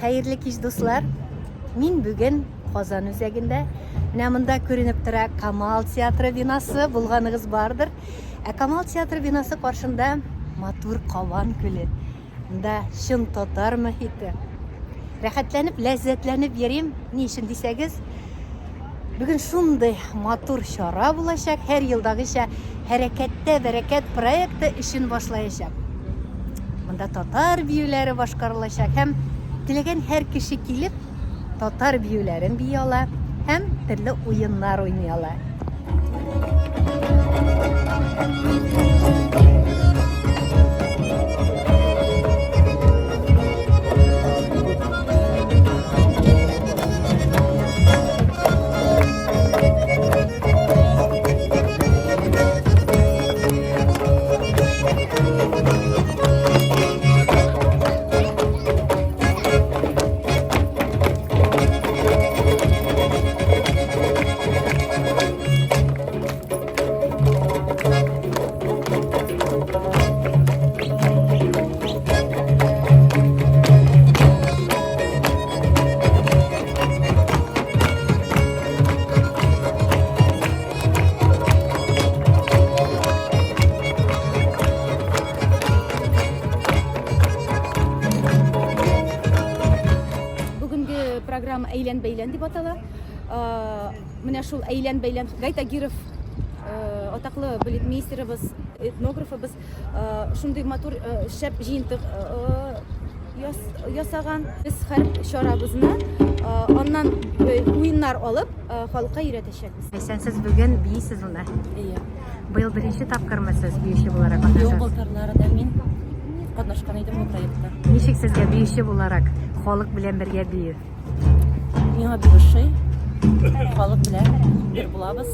Хәерле кич, дуслар! Мин бүген Казан үзәгендә. Менә монда күренеп тора Камал театры бинасы, булганыгыз бардыр. Ә Камал театры бинасы каршында матур Кабан күле. Монда чын татар мөхите. Рәхәтләнеп, ләззәтләнеп йөрим. Ни өчен дисәгез, бүген шундый матур чара булачак. Һәр елдагыча Хәрәкәттә бәрәкәт проекты эшен башлаячак. Монда татар биюләре башкарылачак һәм теләгән һәр кеше килеп татар биюләрен бии ала һәм төрле уеннар уйный ала. Бүгенге программа Әйлән-бәйлән дип атала. Менә шул әйлән-бәйлән Гай Тагиров атаклы балетмейстерыбыз, этнографыбыз шундый матур шәп җыентык ясаган. Без һәр чарабызны аннан уеннар алып халыкка өйрәтәчәкбез. Ләйсән, сез бүген биисез монда. Әйе. Быел беренче тапкырмы сез биюче буларак Юк, катнашасыз? былтырлары да мин катнашкан идем бу проектта. Ничек сезгә биюче буларак халык белән бергә бию? Миңа бик ошый. Халык белән бер булабыз.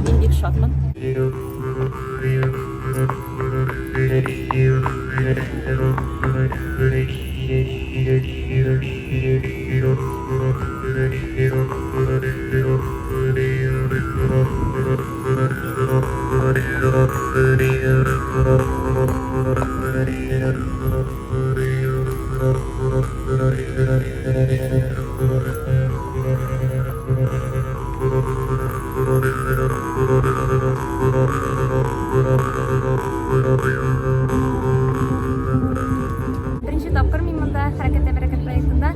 Мин бик шатмын. Беренче тапкыр мин монда Хәрәкәттә бәрәкәт проектында.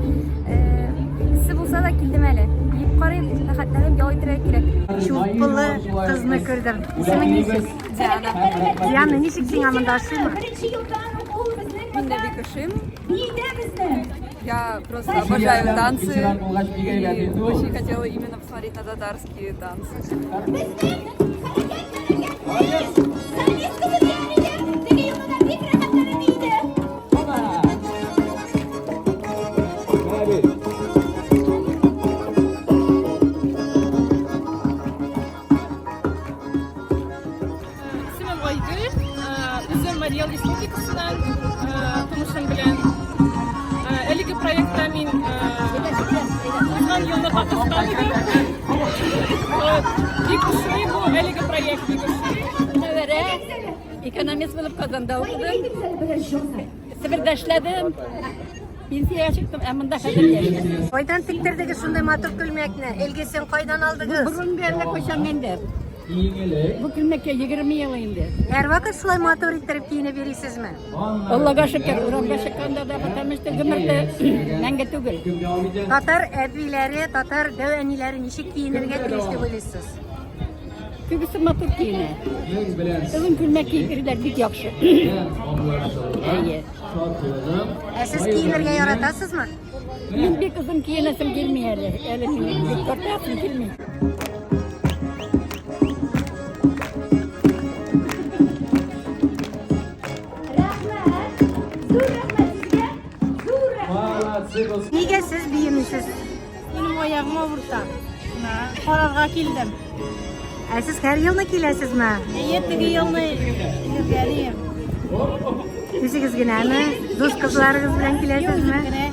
Эссе булса да килдем әле. Биеп карыйм, рәхәтләнеп ял итәргә кирәк. Чулпылы кызны күрдем. Исеме ничек? Диана. Диана, ничек сиңа монда ошыймы? Мин дә бик ошыйм. Я просто обожаю танцы и очень хотела именно посмотреть на татарские танцы. Исемем Айгөл, үзем Марий Эл Республикасыннан, тумышым белән. Әлеге проектта мин узган елны катнашкан идем. Бик ошый бу әлеге проект, бик ошый. Мөнәвәрә, экономист булып Казанда укыдым. Себердә эшләдем. Пенсиягә чыктым, ә монда хәзер яшим. Кайдан тектердегез шундый матур күлмәкне? Элгесен кайдан алдыгыз? Борынгы әллә кайчан инде. Бу күлмәккә 20 ел инде. Һәрвакыт шулай матур иттереп киенеп йөрисезме? Аллага шөкер, урамга чыкканда да, потому что гомердә мәңге түгел. Татар әбиләре, татар дәү әниләре ничек киенергә тиеш дип уйлыйсыз? Күбесе матур киенә. Озын күлмәк киеп йөриләр, бик яхшы. Әйе. Ә сез киенергә яратасызмы? Мин бик озын киенәсем килми әле. Әле мин бик тартасым килми. Нигә сез биемисез? Минем аягым авырта. Карарга килдем. Ә сез һәр елны киләсезме? Әйе, теге елны йөргән идем. Үзегез генәме? Дус кызларыгыз белән киләсезме? Үзем генә.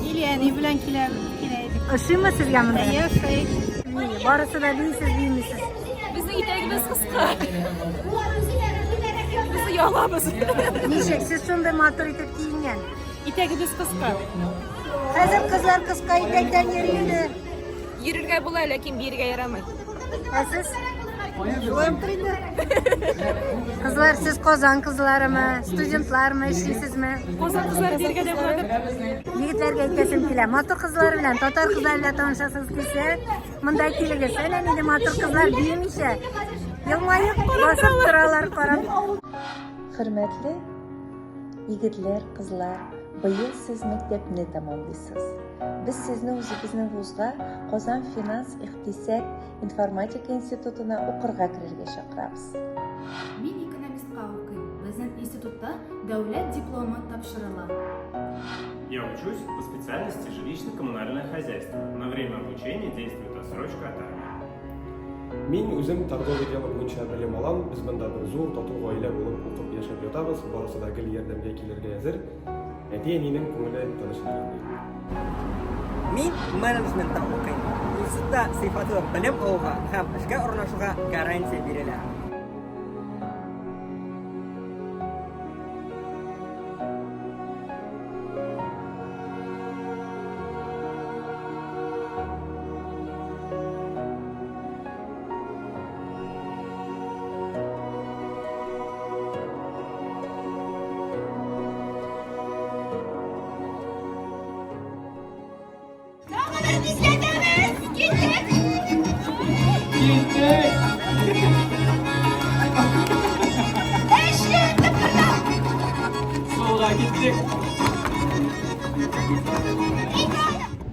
Или әни белән киләм, килә идек. Ошыймы сезгә монда? Әйе, ошый. Барысы да бийсез, биймисез. Безнең итәгебез кыска. Без оялабыз. Ничек, сез шундый матур итеп киенгән. Итәгебез кыска. Хәзер кызлар кыска итәктән йөри инде. Йөрергә була, ләкин биергә ярамый. Ә сез? Шулай уктыр инде. Кызлар, сез Казан кызларымы, студентлармы, эшлисезме? Казан кызлары дияргә дә буладыр. Егетләргә әйтәсем килә, матур кызлар белән, татар кызлары белән танышасыгыз килсә, монда килегез. Әнә нинди матур кызлар биемичә, елмаеп басып торалар карап. Хөрмәтле егетләр, кызлар, быел сез мәктәпне тәмамлыйсыз. Без сезне үзебезнең вузга Казан финанс, икътисад, информатика институтына укырга керергә чакырабыз. Мин экономистка укыйм. Безнең институтта дәүләт дипломы тапшырыла. Я учусь по специальности жилищно-коммунальное хозяйство. На время обучения действует отсрочка от армии. Мин үзем торговый дело буенча белем алам. Без монда бер зур тату гаилә булып укып яшәп ятабыз. Барысы да гел ярдәмгә килергә әзер. Әти-әнинең күңеле тыныч дигәндәй. Мин менеджментта укыйм. Институтта сыйфатлы белем алуга һәм эшкә урнашуга гарантия бирелә.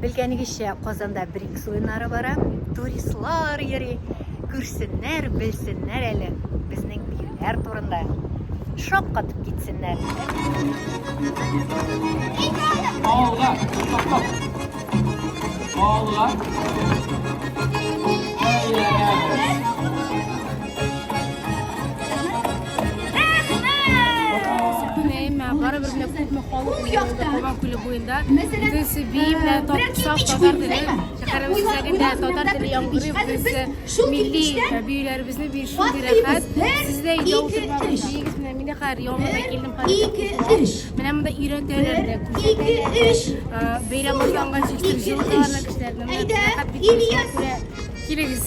Белгәнегезчә, Казанда БРИКС уеннары бара. Туристлар йөри. Күрсеннәр, белсеннәр әле безнең биюләр турында. Шаккатып китсеннәр. Алга! Стоп, Алга! Барыбер менә күпме халык Кабан күле буенда. Бөтенесе бии менә саф татар теле. Шәһәребез үзәгендә татар теле яңгырый, бөтенесе милли биюләребезне бии шундый рәхәт. Сез дә өйдә утырмагыз, биегез менә мин дә хәзер яңа килдем хәзер. Менә монда өйрәтәләр дә, күрсәтәләр. Бәйрәм башланганчы җитеп җылыталар да кешеләрне. Менә рәхәт бит. Күрә. Килегез.